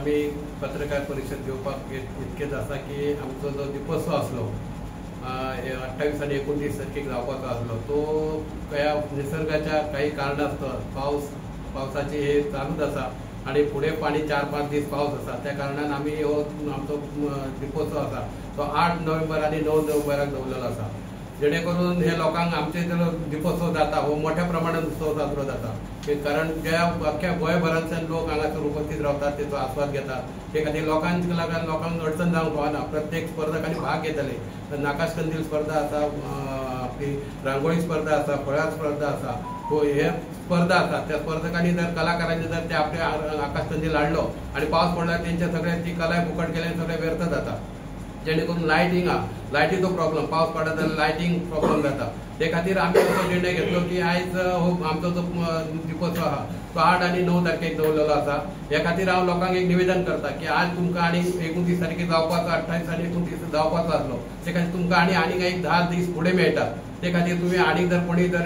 आमी पत्रकार परिशद घेवपाक इतकेच आसा की आमचो जो दिपोत्सव आसलो 28 आनी 29 तारखेक जावपाचो आसलो तो ह्या निसर्गाच्या काही कारणास्तव पावसाची हे चालूच आसा आनी फुडें पाणी 4-5 दीस पावस आसा, त्या कारणान आमी हो आमचो दिपोत्सव आसा तो 8 नोव्हेंबर आनी 9 नोव्हेंबराक दवरलेलो आसा, जेणे करून हे लोकांक आमचे जो दिपोत्सव जाता हो मोठ्या प्रमाणात उत्सव साजरो जाता, कारण ज्या अख्ख्या गोंयभरांतल्यान लोक हांगासर उपस्थित रावतात, तेचो आस्वाद घेतात. ते खातीर लोकांक लागून लोकांक अडचण जावंक फावना. प्रत्येक स्पर्धकांनी भाग घेतले. नाकाश कंदील स्पर्धा आसा, आपली रांगोळी स्पर्धा आसा, फळां स्पर्धा आसा, हे स्पर्धा आसा. त्या स्पर्धकांनी जर कलाकारांनी जर ते आपले आकाश कंदील हाडलो आनी पावस पडल्यार तेंच्या सगळ्या ती कला फुकट गेल्यान सगळें व्यर्थ जाता. जेणे करून लायटींग आहा, लायटीचो प्रॉब्लम, पावस पडत जाल्यार लायटींग प्रॉब्लम जाता. ते खातीर आमी असो निर्णय घेतलो की आयज हो आमचो जो दिपोत्सव आहा तो 8 आनी 9 तारखेक दवरलेलो आसा. हे खातीर हांव लोकांक एक निवेदन करता की आज तुमकां आनी 29 तारखेक जावपाचो, 28 आनी 29 जावपाचो आसलो, ते खातीर तुमकां आनी आनीक एक 10 दीस फुडें मेळटा. ते खातीर तुमी आनीक जर कोणी जर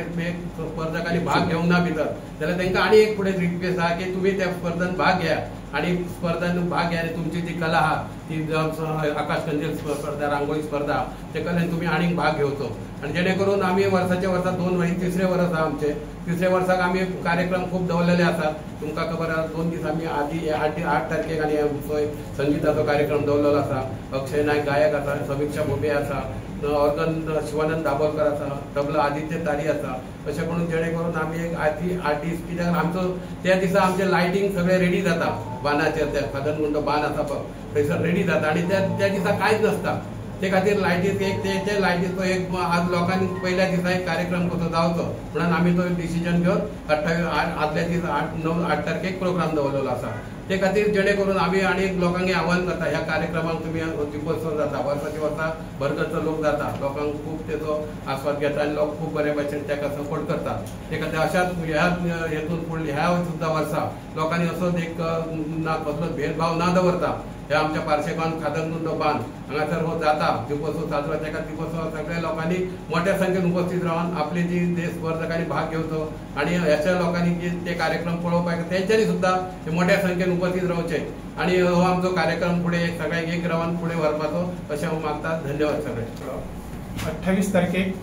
स्पर्धकांनी भाग घेवंक ना भितर जाल्यार तांकां आनी एक फुडें रिक्वेस्ट आहा की तुमी त्या स्पर्धेन भाग घेया आनी स्पर्धेन भाग घेया आनी तुमची जी कला आहा ती आकाश कंदील स्पर्धा, रांगोळी स्पर्धा, ते कलेन तुमी आनीक भाग घेवचो. आनी जेणे करून आमी वर्साच्या वर्सा 2 वर्स, तिसरे वर्स आहा आमचे, तिसऱ्या वर्साक आमी कार्यक्रम खूब दवरलेले आसात. तुमकां खबर आसा 2 दीस आमी आदी 8 तारखेक आनी आमचो एक संगिताचो कार्यक्रम दवरलेलो आसा. अक्षय नायक गायक आसा, समिक्षा भोबे आसा, ऑर्गन शिवानंद दाबोलकर आसा, तबला आदित्य तारी आसा. अशें करून जेणे करून आमी एक आदी 8 दीस, कित्याक आमचो त्या दिसा आमचें लायटींग सगळें रेडी जाता बांदाचेर, त्या खादनगुंड बांद आसा पळय थंयसर रेडी जाता आनी त्या दिसा कांयच नासता. ते खातीर लायटीक एक ते लायटीचो एक आज लोकांनी पयल्या दिसा एक कार्यक्रम कसो जावचो म्हणून आमी तो डिसिजन घेवन 28 आदल्या दीस 8 तारखेक प्रोग्राम दवरलेलो आसा. ते खातीर जेणे करून आमी आनी लोकांक आव्हान करता ह्या कार्यक्रमाक तुमी दिपोत्सव जाता, वर्साची वर्सा भरगच्च लोक जाता, लोकांक खूब तेचो आस्वाद घेता आनी लोक खूब बरे भशेन ताका सपोर्ट करतात. ते खातीर अशाच ह्या हेतून फुडल्या ह्या सुद्दां वर्सा लोकांनी असोच एक ना कसलोच भेदभाव ना दवरता ह्या आमच्या पार्शेगांव खादनगुंड बांद हांगासर हो जाता दिपोत्सव साजरो, ताका दिपोत्सव सगळ्या लोकांनी मोठ्या संख्येन उपस्थित रावन आपली जी ते स्पर्धकांनी भाग घेवचो आनी अशा लोकांनी जे ते कार्यक्रम पळोवपाक तेंच्यांनी सुद्दां ते मोठ्या संख्येन उपस्थित रावचे आनी हो आमचो कार्यक्रम फुडें सगळ्यांक एक रावन फुडें व्हरपाचो अशें हांव मागता. धन्यवाद सगळे. 28 तारखेक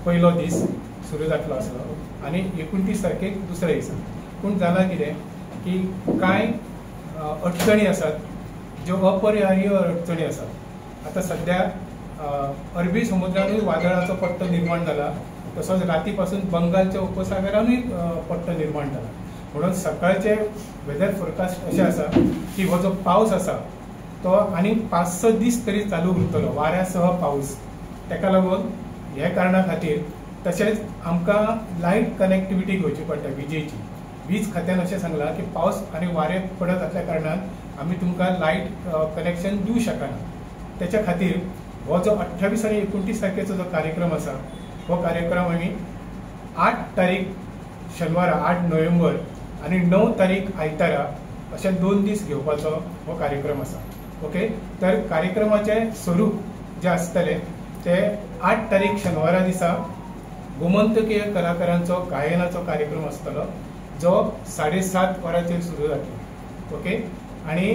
पयलो दीस सुरू जातलो आसलो आनी 29 तारखेक दुसऱ्या दिसा. पूण जालां कितें की कांय अडचणी आसात ज्यो अपरिहार्य अडचणी आसात. आतां सद्या अरबी समुद्रानूय वादळाचो पट्टो निर्माण जाला, तसोच राती पासून बंगालच्या उपसागरानूय पट्टो निर्माण जाला. म्हणून सकाळचे वेदर फोरकास्ट अशें आसा की हो जो पावस आसा तो आनी 5-6 दीस तरी चालू उरतलो, वाऱ्या सह पावस. ताका लागून हे कारणा खातीर तशेंच आमकां लायट कनेक्टिविटी घेवची पडटा विजेची. वीज खात्यान अशें सांगलां की पावस आनी वारें पडत आसल्या कारणान आमी तुमकां लायट कनेक्शन दिवं शकना. तेच्या खातीर हो जो 28 आनी 29 तारखेचो जो कार्यक्रम आसा हो कार्यक्रम आमी 8 तारीख शेनवारा 8 नोव्हेंबर आनी 9 तारीख आयतारा अशे 2 दीस घेवपाचो हो कार्यक्रम आसा. ओके, तर कार्यक्रमाचें स्वरूप जें आसतलें तें 8 तारीख शेनवारा दिसा गोमंतकीय कलाकारांचो गायनाचो कार्यक्रम आसतलो जो 7:30 वरांचेर सुरू जातलो. ओके, आनी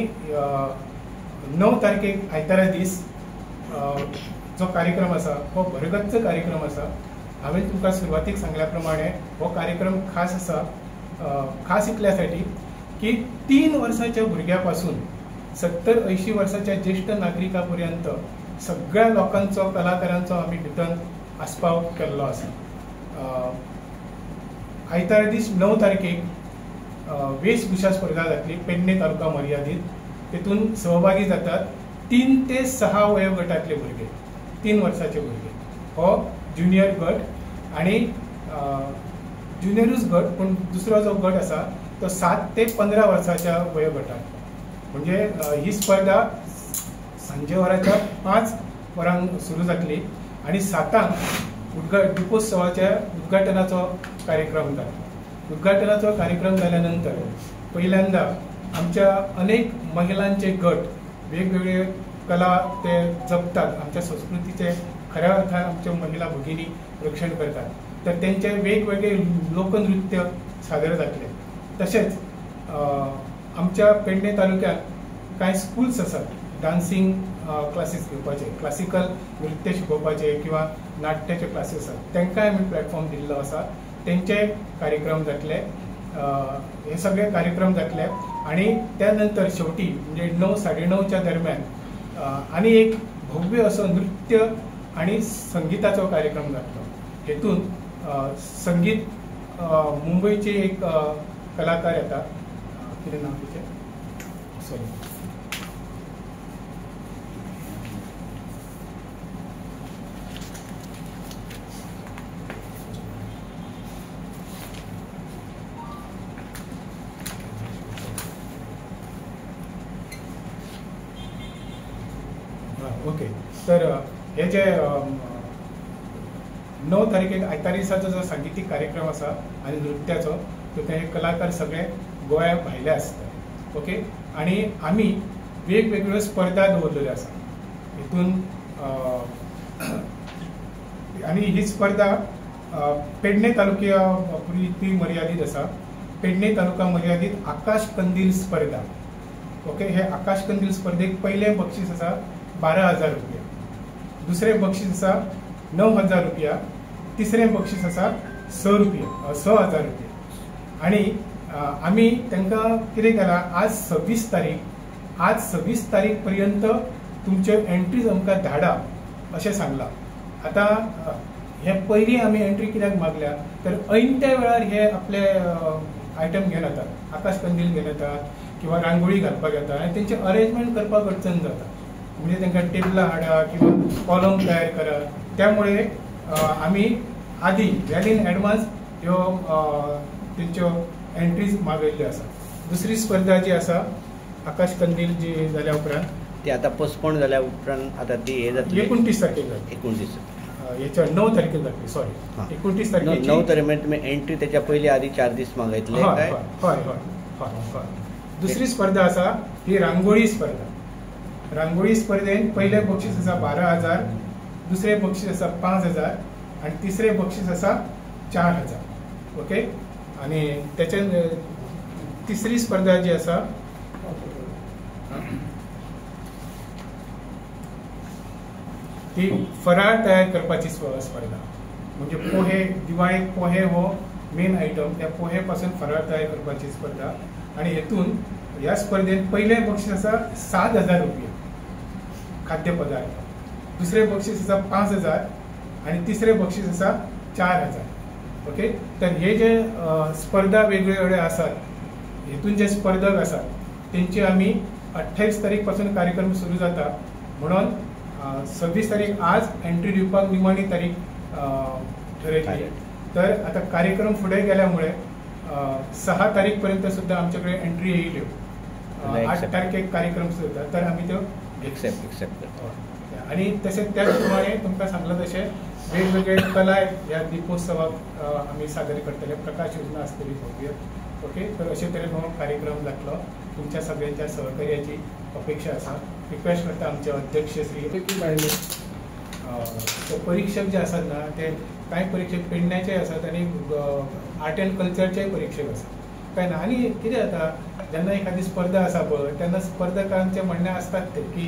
9 तारखेक आयतारा दीस जो कार्यक्रम आसा हो भरगच्च कार्यक्रम आसा. हांवें तुमकां सुरवातीक सांगल्या प्रमाणे हो कार्यक्रम खास आसा, खास इतल्यासाठी की 3 वर्साच्या भुरग्या पासून 70-80 वर्साच्या ज्येष्ठ नागरिका पर्यंत सगळ्या लोकांचो कलाकारांचो आमी भितर आस्पाव केल्लो आसा. आयतारा दीस 9 तारखेक वेशभूषा स्पर्धा जातली पेडणे तालुका मर्यादीत. तेतून सहभागी जातात 3 ते 6 वयोगटांतले भुरगे, 3 वर्साचे भुरगे हो ज्युनियर गट आनी ज्युनियरूच गट, पूण दुसरो जो गट आसा तो 7 ते 15 वर्साच्या वयोगटांत. म्हणजे ही स्पर्धा सांजे वराच्या 5 वरांक सुरू जातली आनी 7 दीपोत्सवाच्या उद्घाटनाचो कार्यक्रम जातलो. उद्घाटनाचो कार्यक्रम जाल्या नंतर पहिल्यांदा आमच्या अनेक महिलांचे गट वेगवेगळे कला ते जपतात, आमच्या संस्कृतीचे खऱ्या अर्थान आमच्या महिला भगिनी रक्षण करतात, तर त्यांचे वेगवेगळे लोकनृत्य सादर जातले. तशेंच आमच्या पेडणे तालुक्यात कांय स्कुल्स आसात डान्सिंग क्लासीस घेवपाचे, क्लासिकल नृत्य शिकोवपाचे किंवा नाट्याचे क्लासीस आसात, तांकांय आमी प्लॅटफॉर्म दिल्लो आसा. तेंचे कार्यक्रम जातले, हे सगळे कार्यक्रम जातले. आनी त्या नंतर शेवटी म्हणजे 9 साडे 9च्या दरम्यान आनी एक भव्य असो नृत्य आनी संगीताचो कार्यक्रम जातलो. हेतून संगीत मुंबयचे एक कलाकार येता, कितें नांव तिचें, सॉरी, ओके. तर हे जे 9 तारखेक आयतार दिसाचो जो सांगितीक कार्यक्रम आसा आनी नृत्याचो, तो ते कलाकार सगळे गोंया भायले आसता. ओके. आनी आमी वेगवेगळ्यो स्पर्धा दवरलेल्यो आसा हितून. आनी ही स्पर्धा पेडणे तालुक्या पुरती मर्यादीत आसा. पेडणे तालुका मर्यादीत आकाश कंदील स्पर्धा. ओके. हे आकाश कंदील स्पर्धेक पयलें बक्षीस आसा 12,000 रुपया, दुसरें बक्षीस आसा 9,000 रुपया, तिसरें बक्षीस आसा 6,000 रुपया. आनी आमी तांकां कितें केलां, आज 26 तारीख, आज 26 तारीख पर्यंत तुमच्यो एंट्रीज आमकां धाडा अशें सांगलां. आतां हे पयलीं आमी एंट्री कित्याक मागल्या तर ऐन त्या वेळार हे आपले आयटम घेवन येतात, आकाश कंदील घेवन येतात किंवा रांगोळी घालपाक येता आनी तेंचें अरेंजमेंट करपाक अडचण जाता. म्हणजे तांकां टेबलां हाडा किंवा कॉलम तयार करा. त्यामुळे आमी आदी वेल इन एडवान्स ह्यो तेंच्यो एंट्रीज मागयल्ल्यो आसा. दुसरी स्पर्धा जी आसा आकाश कंदील जी जाल्या उपरांत ती आतां पोस्टपोन जाल्या उपरांत आतां ती हे जातली 29 तारखेक जातली, 29 हेच्या 9 तारखेक जातली, सॉरी 29 तारखेक. 9 तारखे म्हणजे तुमी एंट्री त्याच्या पयलीं आदी 4 दीस मागयतले काय? हय हय हय हय. दुसरी स्पर्धा आसा ही रांगोळी स्पर्धा. रांगोळी स्पर्धेन पयलें बक्षीस आसा 12,000, दुसरें बक्षीस आसा 5,000 आनी तिसरें बक्षीस आसा 4,000. ओके. आनी तेच्या तिसरी स्पर्धा जी आसा ती फराळ तयार करपाची स्पर्धा. म्हणजे पोहे, दिवाळेक पोहे हो मेन आयटम, त्या पोहे पासून फराळ तयार करपाची स्पर्धा. आनी हेतून ह्या स्पर्धेन पयलें बक्षीस आसा 7,000 रुपया खाद्यपदार्थ, दुसरें बक्षीस आसा 5,000 आनी तिसरें बक्षीस आसा 4,000. ओके. तर हे जे स्पर्धा वेगवेगळे आसात हेतून जे स्पर्धक आसात तेंचे आमी 28 तारीख पासून कार्यक्रम सुरू जाता म्हणून 26 तारीख आज एंट्री दिवपाक निमाणी तारीख ठरयली. तर आतां कार्यक्रम फुडें गेल्यामुळे 6 तारीख पर्यंत सुद्दां आमचे कडेन एंट्री येयल्यो. 8 तारखेक कार्यक्रम सुरू जाता तर आमी त्यो एक्सेप्ट करता. आनी तशें त्याच प्रमाणे तुमकां सांगलां तशें वेगवेगळे कला ह्या दीपोत्सवाक आमी सादर करतले, प्रकाश योजना आसतली भव्य. ओके. तर अशे तरेन हो कार्यक्रम जातलो. तुमच्या सगळ्यांच्या सहकार्याची अपेक्षा आसा. रिक्वेस्ट करता आमचे अध्यक्ष श्री परीक्षक जे आसात ना ते कांय परीक्षक पेडण्याचे आसात आनी आर्ट एंड कल्चरचेय परीक्षक आसात काय ना. आनी कितें जाता जेन्ना एखादी स्पर्धा आसा पळय तेन्ना स्पर्धकांचें म्हणणें आसतात ते की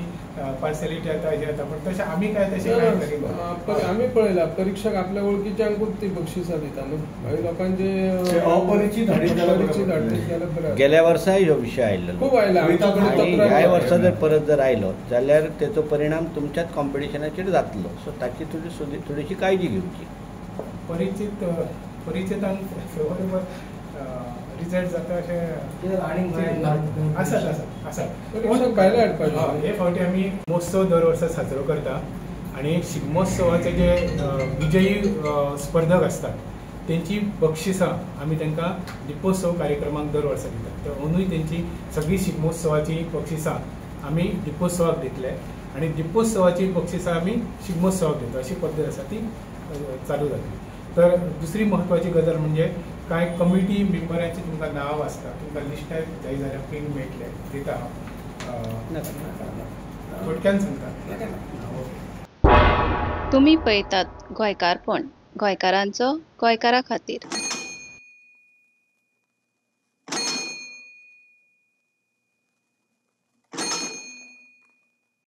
पार्शलिटी जाता हें जाता, पूण तशें आमी काय तशें काय करिना. आमी पळयला परीक्षक आपल्या वळखीच्यांकूच ती बक्षिसां दिता न्हू, मागीर लोकांचे अपरिचीत हाडीत जाल्यार बरें. गेल्या वर्साय ह्यो विशय आयिल्लो, खूब आयला. आनी ह्याय वर्सा जर परत जर आयलो जाल्यार तेचो परिणाम तुमच्याच कॉम्पिटिशनाचेर जातलो. सो ताची थोडीशी काळजी घेवची. परिचितांक फेवरेबल रिजल्ट जाता अशें आसात आसात. हे फावटी आमी महोत्सव दर वर्सा साजरो करता आनी शिगमोत्सवाचे जे विजयी स्पर्धक आसतात तेंची बक्षिसां आमी तांकां दीपोत्सव कार्यक्रमाक दर वर्सा दितात. तर अंदूय तेंची सगळीं शिगमोत्सवाची बक्षिसां आमी दीपोत्सवाक दितले आनी दीपोत्सवाची बक्षिसां आमी शिगमोत्सवाक दिता, अशी पद्दत आसा ती चालू जातली. तर दुसरी म्हत्वाची गजाल म्हणजे कांय कमिटी मेंबरांची तुमकां नांव आसता, तुमकां लिस्टां जाय जाल्यार प्रिंट मेळटले दिता हांव, थोडक्यान सांगता. तुमी पळयतात गोंयकारपण, गोंयकारांचो गोंयकारा खातीर.